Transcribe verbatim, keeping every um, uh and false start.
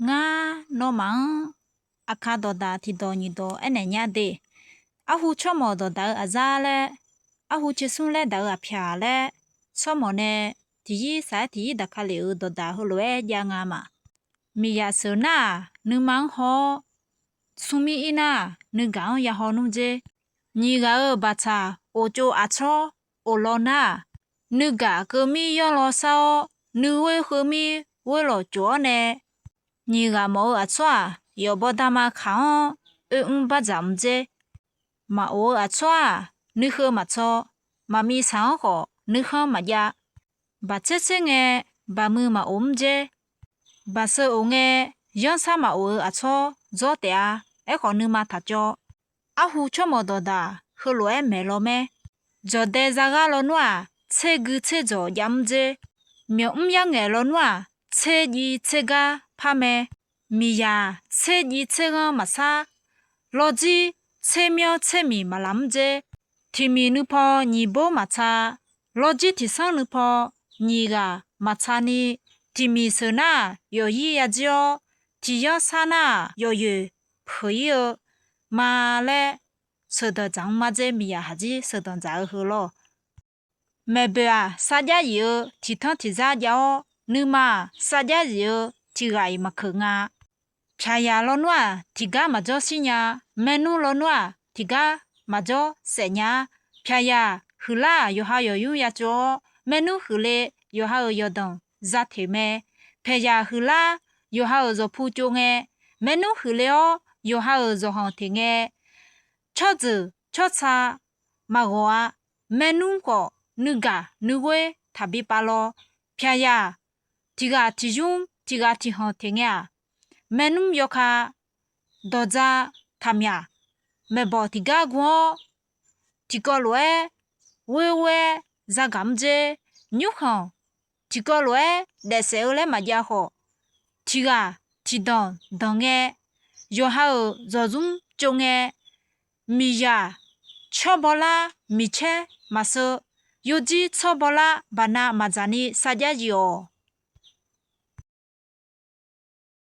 Ngar nawmaf-anr Aqkaq dawqdaq tiqdawq nyiq dawq aernaeq nya de. Arhu tsawrmawq dawqdaq-eu aqzar laer, arhu tser smr laer daq-eu aqpyaq laer, tsawrmawq nae tiqyir saq-aer tiqyir daqka lef-euq dawqdaq heulof-aer jav nga ma. Miqzaq sheuq nar-aq, nuima-anr haw-awr, smrmir ir nar-aq, nuigaq-anr ya haw nmr dzer. Nyiq ghaq-euq baqtsaq of tsov aqtsawr of law nar-aq, nuigaq keuvmir yanr law sar-awr, nuighoer heumir ghoer lawq tsof-awr nae, nyiq ghaq mawf-eu aqtsawr-aq, yawf bawdarma kaq-anr oermr bardzaq mr dzer. Maq of-eu aqtsawr-aq, nuiheu maqtsaw, maqmiv saq-anr khawf nuikhanr maqjav. Baqtser tser ngae, baqmuiq maq of mr dzer. Baqseuq of ngae, yanrsar maq of-eu aqtsawr dzawr taef-a. Aerkhawf, nuima taqcawv. Arhu tsawrmawq dawqdaq heulof-aer maeq law mae. Dzawqdae zaghar lawnmr-aq, tser gui tser dzawq jav mr dzer. Myawqmr yarngaeq lawnmr-aq, tser jiv tser gar par mae. Miqzaq tser jiv tser ghanr maqsar, lawrjir tser myanr tser miq maqlaq mr dzer. Tiq miq nuipaw nyiq bor maqtsa, lawrjir tiq sanr nuipaw nyiq ghaq maqtsa ni, tiq miq sheuq nar-aq, yawqyir ya jir-awr, tiq yanr sar nar-aq, yawqyoeq peuq ir-eu ma laer, sheuqdanq dzaq-anr mar dzer. Miqzaq haqjir sheuqdanq dzaq-eu heu lawr. Maeqboeq-aq, sarjax zif-eu tiq tanr tiq zar jav-awr, nuima-aq, sarjax zif-eu tiq ghaq-iq maqkeuq nga. Pyaqyaq lawnmr-aq, tiqgar maqjawr shir nya. Maernmr lawnmr-aq, tiqgar maqjawr saef nya-a. Pyaqyaq huiqlar-aq, yawqha yawqnymr ya tsov-awr, maernmr huiqle yawqha-euq yawqdanq za teq mae. Pyaqyaq huiqlar, yawqha-euq zawqpu tsov ngae, maernmr huiqle-awr, yawqha-euq zawqhanq teq ngae, tsawrjeuq tsawrca maqghawq-a. Maernmr khawf, nuigaq nuighoer taqbi pav law. Pyaqyaq tiq ghaq tiq ymr, tiq ghaq tiq hanq teq ngae-aq, maernmr yawkaq dawqdza taqmyaq. Maeqbawq tiqgar gu-awr, tiqkawv lof-aer ghoer ghoer-aer zagaq mr dzer. Nymrkhanq tiqkawv lof-aer daefsaef-eu laer maqjav khawf, tiq ghaq tiq danq danq ngae, yawqha-euq zawqzmr tsov ngae, miqzaq tsawrbawlar miqcaer maqseu, yawjir tsawrbawlar baqnav maqdzaq ni sarjax zif-awq.